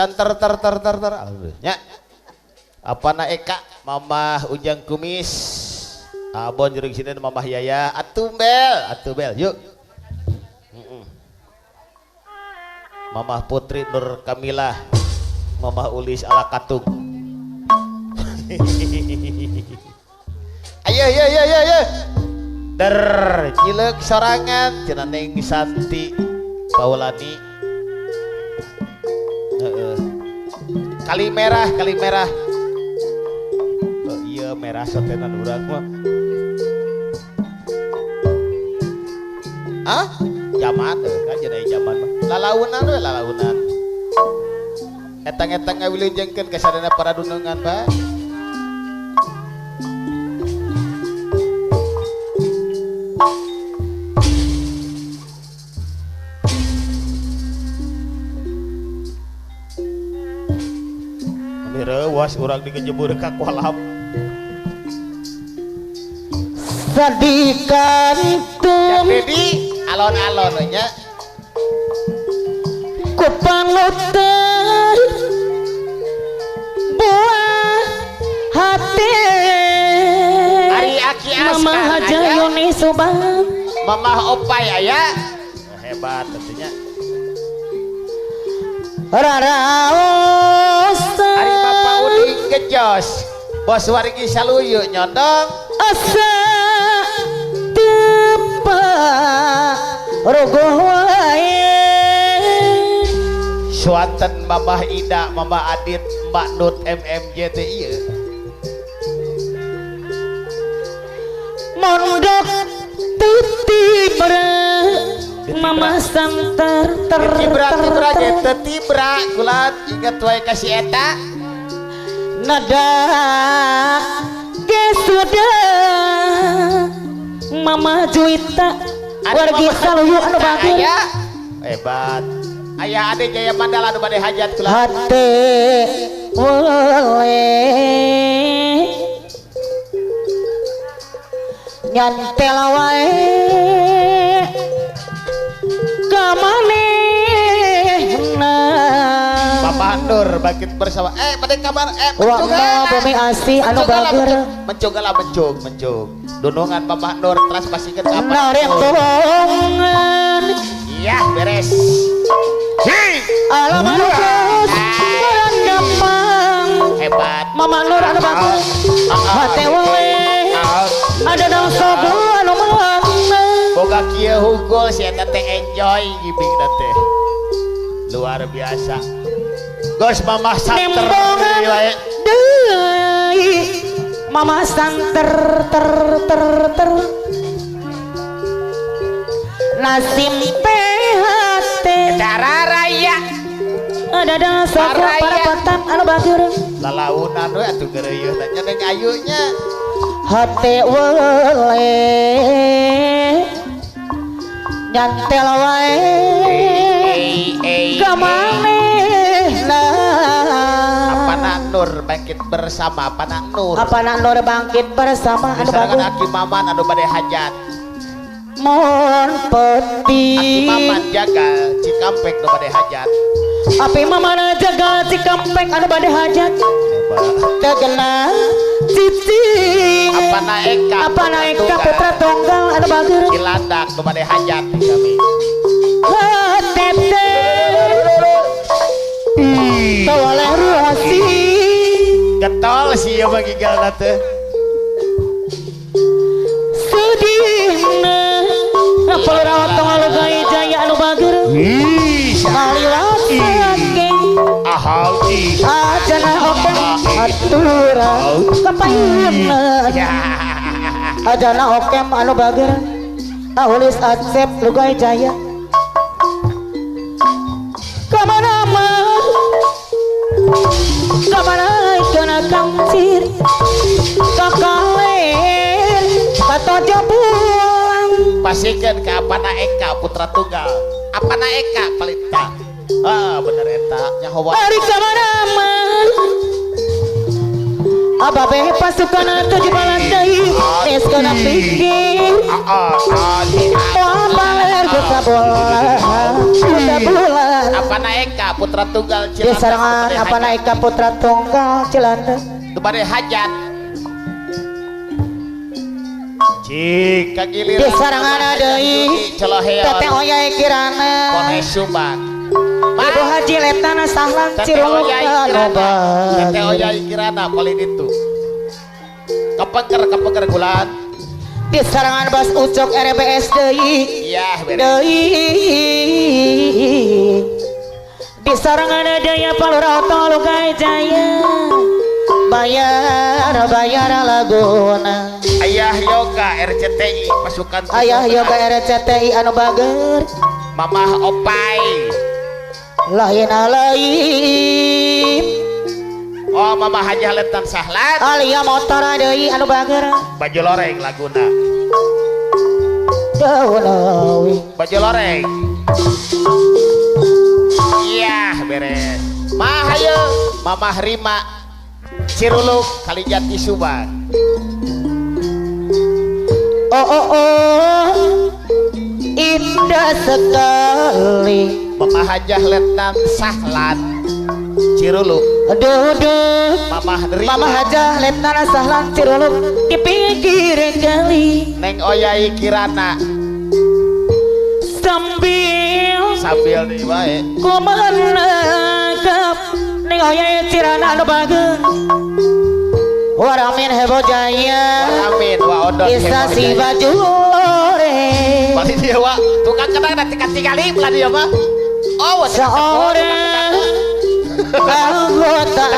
Ter ter ter ter ter nya. Apa na Eka Mamah Ujang Kumis Abon jurung sini Mamah Yaya atumbel yuk. Mamah Putri Nur Kamilah Mamah Ulis ala katung. Ayo ayo ayo ayo ayo der cileuk sorangan cenah Neng Santi Paulani. Kali merah, kali merah. Oh iya merah sotenan urang mah. Ah, zaman kan jadi zaman mah. Lalaunan we lalaunan. Etang-etang ngawilujengkeun ka sadana para dunungan, Pak. Rewas urang dikejebur ka kolam. Sadikantung jadi alon-alon nya ku pangutan buah hati Ari Aki Aska Mama Haja Yuni Subang Mamah Opai aya hebat tentunya. Raraos Ari Bapak Uding gejos bos wargi saluyu nyondong asa tepa rogoh wae suanten Mamah Ida Mamah Adit Mbak Nut MMJ teh ieu mondok tutibra Mama santar ter tibra tibra ge teu tibra kulat inget wae ka si eta nada ge sudah Mama Juwita wargi saluyu anu bageur hebat aya Ade Jaya Mandala anu bade hajat kulat hate wele nyantel wae kamanehna Bapak Nur bangkit bersama bade kabar mencung bumi asih anu bageur mencung lah mencung mencung dunungan Bapak Nur teras pasikeun ka apa naremtongan iya beres hi alam anu geus barandapang hebat Mama Nur anu bageur hate we ada dang sogo anu meulana boga kieu hugul si eta teh enjoy gibingna teh luar biasa gos Mamah santer wae deui Mamah santer ter ter ter Nasim PHT cara raya ada dang sogo parapatan anu bageur lalaunan we atuh geureuyeun teh nya neng ayunya hate wele nyantel wae kamanehna apana Nur bangkit bersama apana Nur apana Nur bangkit bersama anu bagus Aki Maman anu bade hajat mon peti Aki Maman jagal Cikampek nu bade hajat Api Maman jagal Cikampek anu bade hajat tegenan cicing apana Eka apana Eka putra tunggal anu bageur Cilandak nu bade hajat kami hatete tawaleh ruasi getol sih ieu mah gigalna teh sedihna perawat tong jaya anu bageur ngaliwat saking ajana okem atura kapayunna ajana okem anu bageur ahulis acep lugai jaya kamana mah kamana kana kangcir kakalen katojo pulang pasikeun ka apana Eka putra tunggal apana Eka palita ah bener eta nyaho ari kamana mah ababe pasukan 17 deui geus kana pikir moal baler Sabulan apa naeka putra tunggal Cilandak disarangan apa naeka putra tunggal Cilandak bade hajat cik kagiliran disarangan deui Teteh Oyai Kirana Kone Subang Ibu Haji Letana Sahlan Ciruluk Teteh Oyai Kirana paling itu kepengker gulan disarangan Bos Ucok RBS deui iya deui disarangan daya Palura Lugai Jaya bayar laguna Ayah Yoga RCTI pasukan Ayah Yoga RCTI anu bager Mamah Opai lain lain oh Mamah Hajah Letan Sahlan Alia motor deui anu bager baju loreng laguna daun baju loreng iya beres mah ayo Mamah Rima Ciruluk Kalijati Subang oh oh oh indah sekali Mamah Hajah Letnan Sahlan Ciruluk duduk Mamah Rima Mamah Hajah Letnan Sahlan Ciruluk di pinggir kali Neng Oyai Kirana sambil deui wae ku menangkap Neng Oyai Kirana anu bager Waramin heboh jaya Waramin wa odon isa si baju loreng bali dia wa tukang kenang nanti katingali belah dia mah oh seorang anggota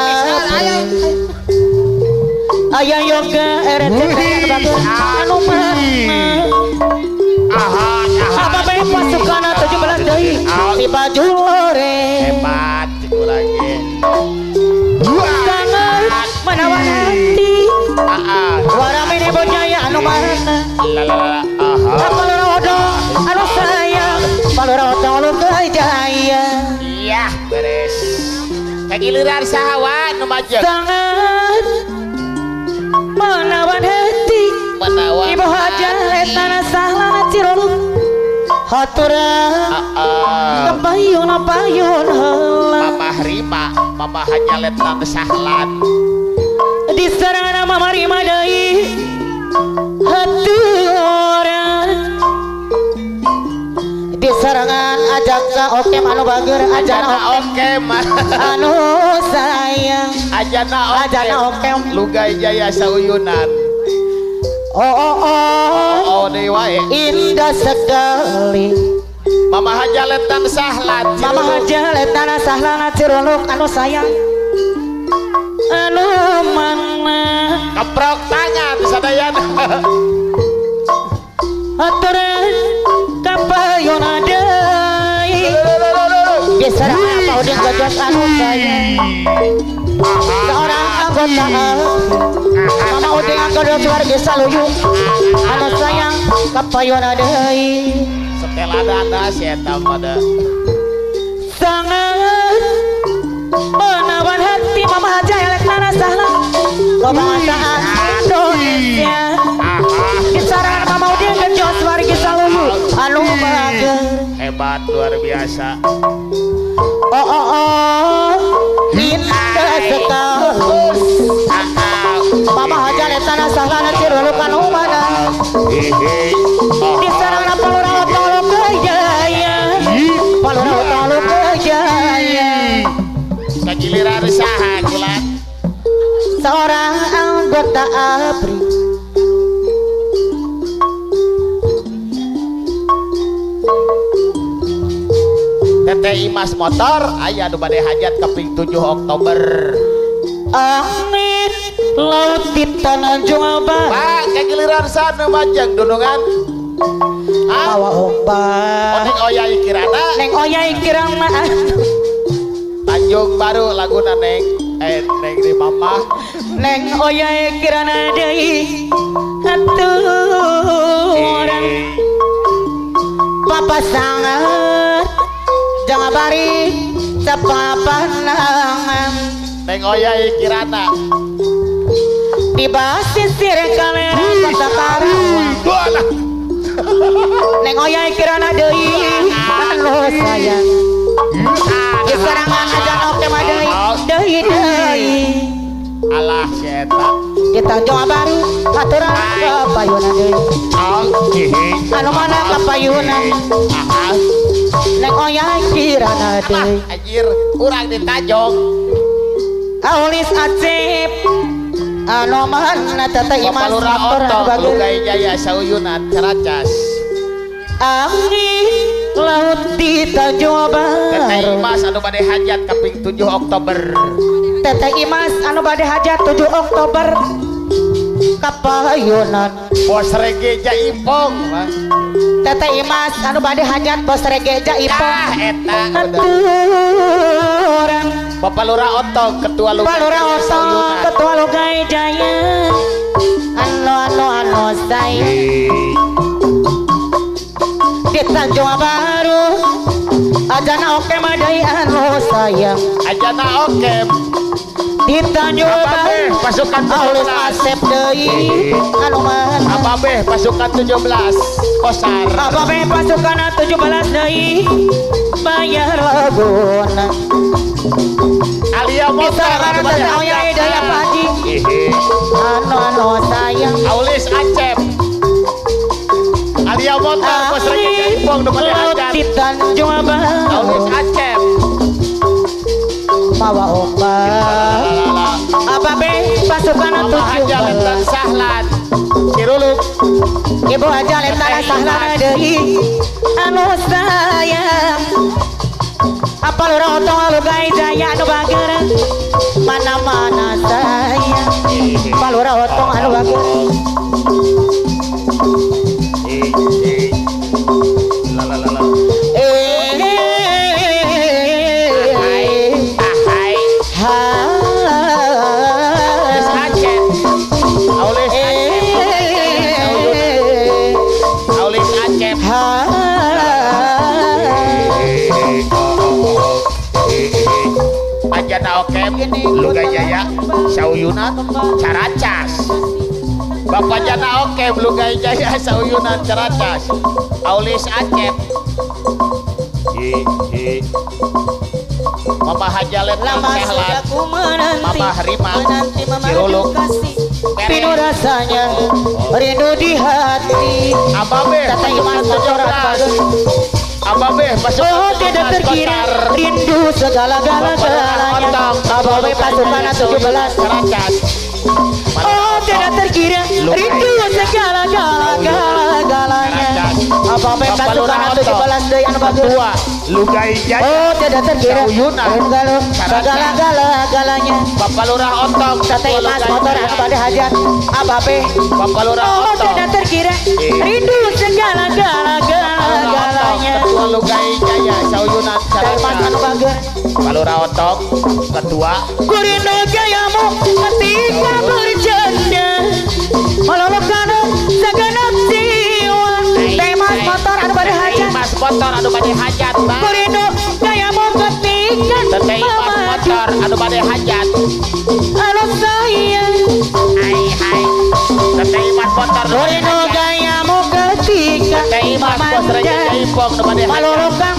Ayah Yoga RCTI anu mana apa bae pasukan 17 deui si baju loreng hebat cik urang ge sangat menawan hati Waramin heboh jaya anu mana Palura odong anu sayang Palura odong Lugai Jaya iya beres kagiliran saha wa nu majeng sangat menawan hati menawan Ibu Hajah Letana Sahlan Ciruluk haturang kepayun payun heula Mamah Rima Mamah Hajah Letnan Sahlan disarangan Mamah Rima deui haturang disarangan ajak ka okem anu bager ajana okem anu sayang ajana okem Lugai Jaya sauyunan oh oh oh oh deui wae indah sekali Mamah Hajah Letnan Sahlan Mamah Hajah Letnan Sahlan Ciruluk anu sayang anu mana keprok tangan sadayana aturan kapayun deui disarangan apa udin gajah anu sayang seorang anggota Mama Udin anggota warga saluyu anu sayang kapayun deui setelah dana si eta mah sangat menawan hati Mama Hajah Letnan Sahlan kebangsaan Indonesia disarangan Mama Udin gejos warga saluyu anu bager hebat luar biasa oh oh oh indah sekali Mama Hajah Letnan Sahlan Ciruluk anu mana disarangan Palura Otong Jaya Palura Otong Jaya kagiliran saha gulan seorang anggota ABRI Teteh Imas motor aya nu bade hajat kaping 7 Oktober angin laut di Tanjung Abang Pak kagiliran saha nu majeng dunungan bawa ombak Neng Oyai Kirana Neng Oyai Kirana Tanjung Baru laguna Neng Neng di Mama Neng Oyai Kirana deui aturan papasangan jangan bari cepapanangan Neng Oyai Kirana di basisir kalera kota Karawang. Neng Oyai kirana deui anu sayang. Di serangan aja oke mah deui deui deui. Alah si eta. Di Tanjung Baru aturan kapayunan deui. Anu mana kapayunan? Neng Oyai kirana deui. Anjir, urang di Tanjung. Aulis Acep anu mana Teteh Imas motor anu bagus. Lugai Jaya Sauyunan Caracas. Angin laut di Tanjung Baru. Teteh Imas anu bade hajat kaping 7 Oktober. Teteh Imas anu bade hajat 7 Oktober kapayunan. Bos Rege Jaipong. Teteh Imas anu bade hajat Bos Rege Jaipong. Ah eta aturan. Bapak Lurah Otong Ketua Lugai. Bapak Lurah Otong Ketua Lugai Jaya. Anu anu anu saya. Di Tanjung Baru ajana oke madai anu sayang. Ajana oke. Di Tanjung Baru pasukan 17 Asep deui anu mana. Ababeh pasukan 17 Kosar. Ababeh pasukan 17 deui bayar laguna. Alia motor anu bade hajat. Anu anu sayang. Aulis Acep. Alia motor Bos Rege Jaipong nu bade hajat. Di Tanjung Baru Aulis Acep. Mawa ombak. Ababe pasukan 17 Sahlan Ciruluk. Ibu Haja Lentan Sahlan deui anu sayang. Apa Lurah Otong Lugai Jaya anu bager mana-mana sayang. Apa Lurah Otong anu bager. La la la la. Ajana Okem Lugai Jaya Sauyunan Caracas. Bapak Jana Okem Lugai Jaya Sauyunan Caracas. Aulis Acep. Mama Haja Lentan Sehlan. Mama Rima Ciruluk. Pinu rasanya rindu di hati. Ababe Teteh Imas motor bagus. Ababe pasukan oh tidak terkira rindu segala-galanya. Ababe pasukan 17 Caracas. Oh tidak terkira rindu segala-galanya. Ababe pasukan 17 deui anu bagus. Lugai Jaya. Oh tidak terkira segala-galanya. Bapak Lurah Otong Teteh Imas motor anu bade hajat. Ababe Bapak Lurah Otong. Oh tidak terkira rindu segala-galanya. Ketua Lugai Jaya Sauyunan Caracas. Anu bager. Bapak Lurah Otong Ketua. Ku rindu gayamu ketika bercanda meluluhkan segenap jiwa. Teteh Imas motor anu bade hajat. Mas motor anu bade hajat. Ku rindu gayamu ketika Teteh Imas motor anu bade hajat. Anu sayang. Hai hai. Teteh Imas motor ku rindu gayamu ketika Teteh Imas Bos Rege Jaipong nu bade hajat. Malurukang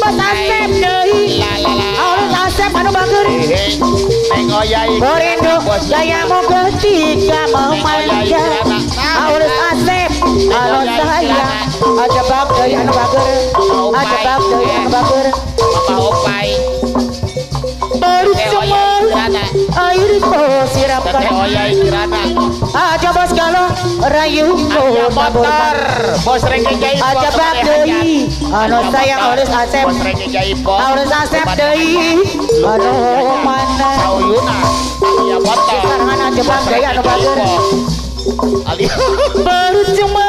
Bos Asep deui. Aulis Asep anu bager. Neng Oyai ku rindu gayamu ketika memanja. Aulis Asep anu sayang. Aja bab deui anu bager. Aja bab deui anu bager. Mama Opai baru cuma air kau siramkan. Aja bos galau rayu kau motor Bos Rege Jaipong. Aja bab deui anu sayang Aulis Asep. Bos Rege Jaipong Aulis Asep deui anu mana Sauyuna Alia motor serangan aja bab deui anu bager. Baru cuma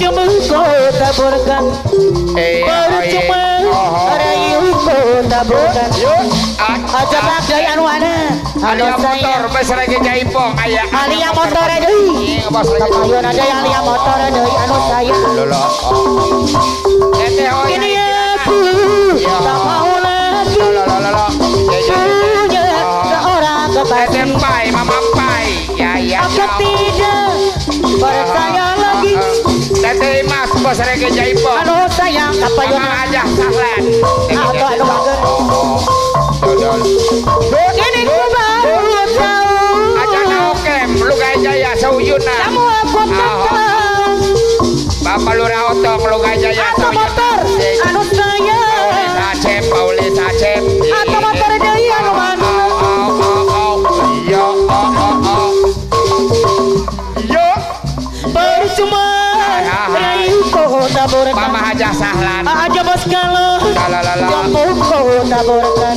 cuma kau taburkan. Baru cuma rayu kau taburkan. Aja bab deui anu mana anu sayang Bos Rege Jaipong aya Alia motor deui. Kapayun deui Alia motor deui anu sayang. Kini aku tak mau lagi punya seorang kekasih. Mama Pai ya ya. Aku tidak percaya lagi. Teteh Mas bos Rege Jaipo. Anu sayang kapayuna. Mama Hajah Sahlan. Atau anu bager. Dodol. Kini ku baru tahu. Aja okem Lugai Jaya sauyuna. Kamu aku tak tahu. Bapak Lurah Otong Lugai Jaya. Atau motor anu sayang. Paulis Acep, Paulis Acep. Atau motor deui anu mana. Yo, yo. Percuma rayu kau taburkan. Mama Hajah Sahlan. Aja bos kalau jompo kau taburkan.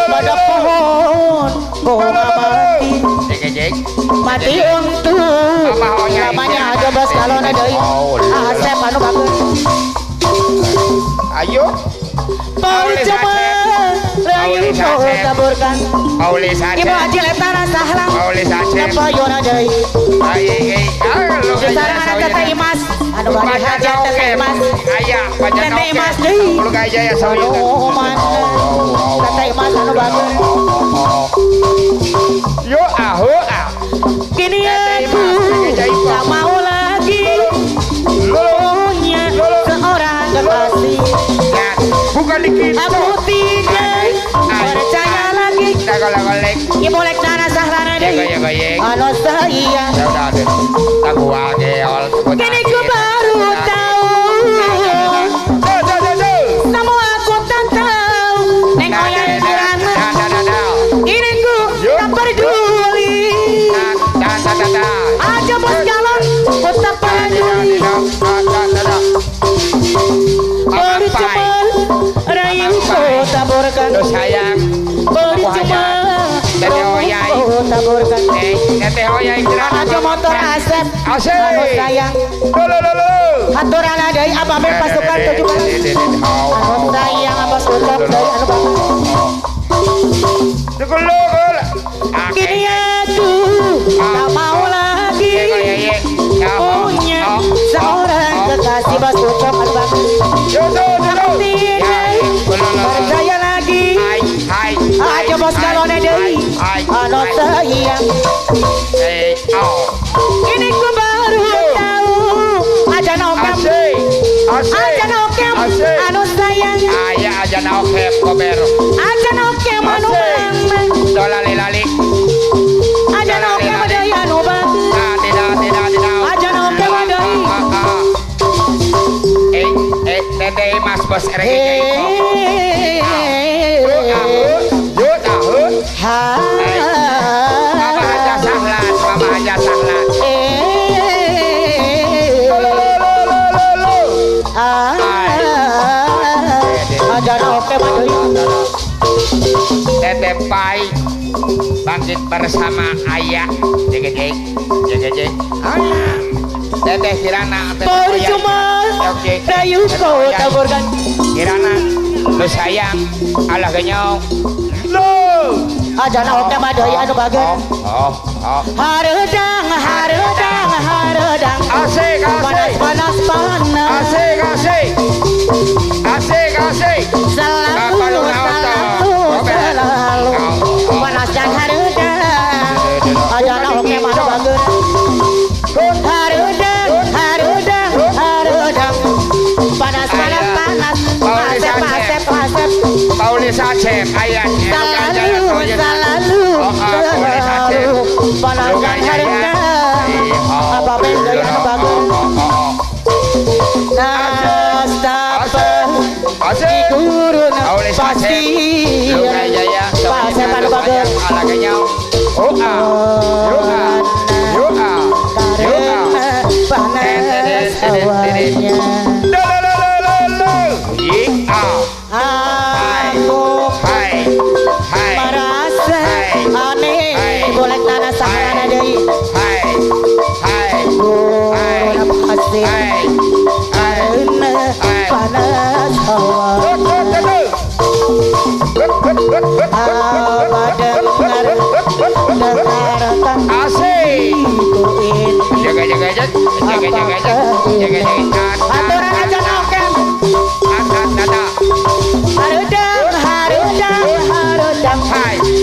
Pada pohon bunga mati. Mati untuk namanya aja bos kalau deui. Asep anu bagus. Ayo. Percuma rayu kau taburkan. Paulis Acep. Ibu Haji Letara Sahlan. Paulis Acep. Kapayuna deui. Sarangan Teteh Imas. Anu bari hajat Teteh Imas. Aya, Teteh Imas deui. Lugai Jaya sauyuna. Teteh Imas anu bagus. Yo aho ah. Kini aku tak mau lagi punya seorang kekasih. Bukan dikit. Aku tidak percaya lagi. Ibu Lektana Sahlana deui. Anu sayang. Kini ku baru tahu. Semua aku tak tahu. Neng oyang kirana. Kini ku tak peduli. Aja bos galon, ku tak peduli. Percuma rayu kau taburkan. Sayang. Percuma rayu kau taburkan. Teteh oyai kirana. Aja motor Asep. Anu sayang. Aturan deui apa be pasukan 17. Anu sayang apa suka deui anu bagus. Kini aku tak mau lagi punya seorang kekasih bos ucap anu bagus. Aku tidak percaya lagi. Aja bos galone deui anu sayang. Ini ku baru tahu. Aja nokem. Aja nokem anu sayang. Aya aja nokem kober. Aja nokem anu mana. Dolali lali. Aja nokem deui anu bagus. Tidak. Aja nokem deui. Teteh Mas bos Rege Jaipo. Yo tahu. Mama Hajah Sahlan, Mama Hajah Sahlan. Aja nokem deui. Teteh Pai bangkit bersama ayah. Jegejeg, jegejeg. Ayah. Teteh Kirana, percuma rayu kau taburkan. Kirana, lu sayang, alah genyong. Aja nokem deui anu bager. Hareudang, hareudang, hareudang. Asik, asik. Panas, panas, panas. Asik, asik. Asik, asik. Selalu, selalu, selalu. Panas dan hareudang. Aja nokem anu bager. Hareudang, hareudang, hareudang. Panas, panas, panas. Asep, asep, asep. Paulis Acep, ayah. Selalu, selalu, selalu. Panas dan hareudang. Apa benda yang bagus? Nastapa di gurun pasir. Pasir anu bagus. Karena panas awalnya. Aku merasa aneh. Boleh tanah sahana deui. Gurun pasir. Karena panas hawa. Apa dengar dengarkan Asik. ini. Jaga jaga jaga jaga jaga jaga jaga. Aturan aja nokem. Hareudang, hareudang, hareudang.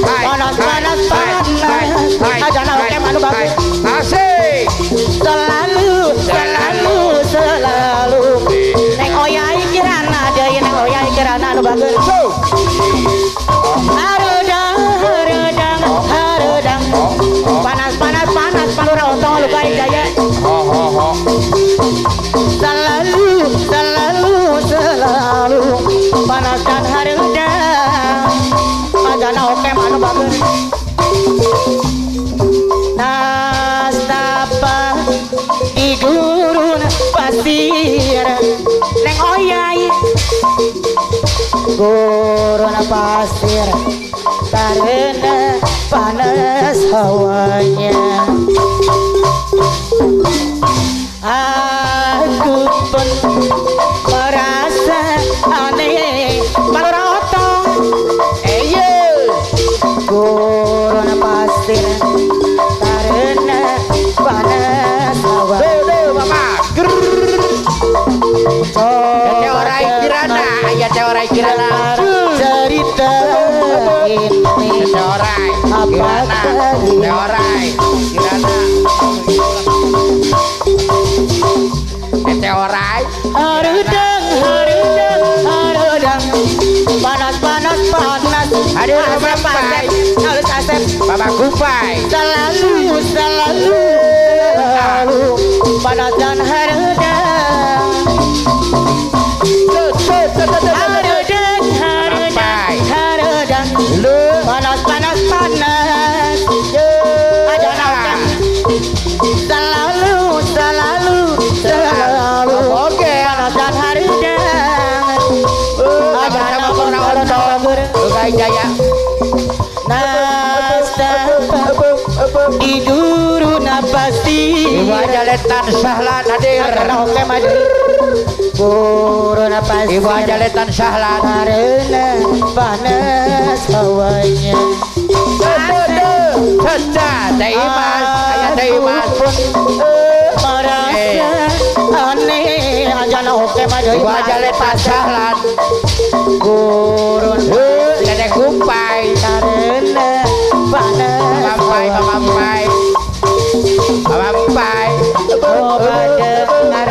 Panas, panas, panas. Aja nokem anu bagus. Asik. Selalu, selalu, selalu. Ajana oke anu bagus. Nastapa di gurun pasir neng oyai gurun pasir karena panas hawanya. Aku pun merasa aneh malora otong gurun pasir karena panas hawa. Teh orai kirana, aya teh orai kirana. Cerita ini teh orai kirana, teh orai kirana. Teh orai. Harudang, harudang, harudang. Panas, panas, panas. Aduh, asep, Bapak. Asep, halus asep. Bapak Kupai. Selalu, selalu, selalu panas dan harudang. Harudang, harudang, harudang. Panas, panas, panas. Ada naon? Selalu, selalu, selalu. Oke. Panas dan harudang. Ada naon? Lukai Jaya. Nastapa di gurun pasir. Ibu Aja Letan Sahlan hadir. Oke maju. Gurun pasir. Ibu Aja Letan Sahlan. Karena panas hawanya. Caca, Teh Imas, ayah Teh Imas. Merasa aneh. Ajana oke maju. Ibu Aja Letan Sahlan. Gurun Dedek Kupai. karena panas. Mampai, mampai. Mampai. Coba dengar, dengar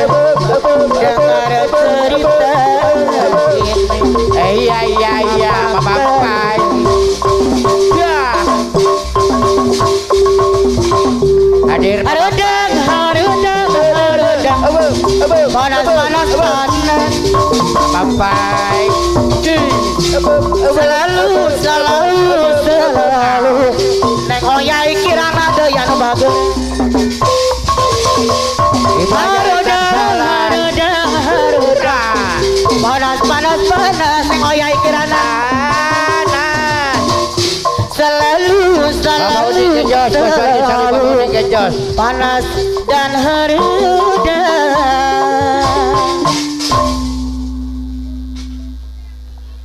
cerita ini. Iya iya iya, mampai. Ya. Hadir. Harudang, harudang, harudang. Panas, panas, panas. Mampai. Selalu, selalu, selalu. Neng oyai kirana deyan bagus. Harudang, harudang, harudang. Panas, panas, panas. Neng oyai kirana. Selalu, selalu, selalu. Panas dan harudang.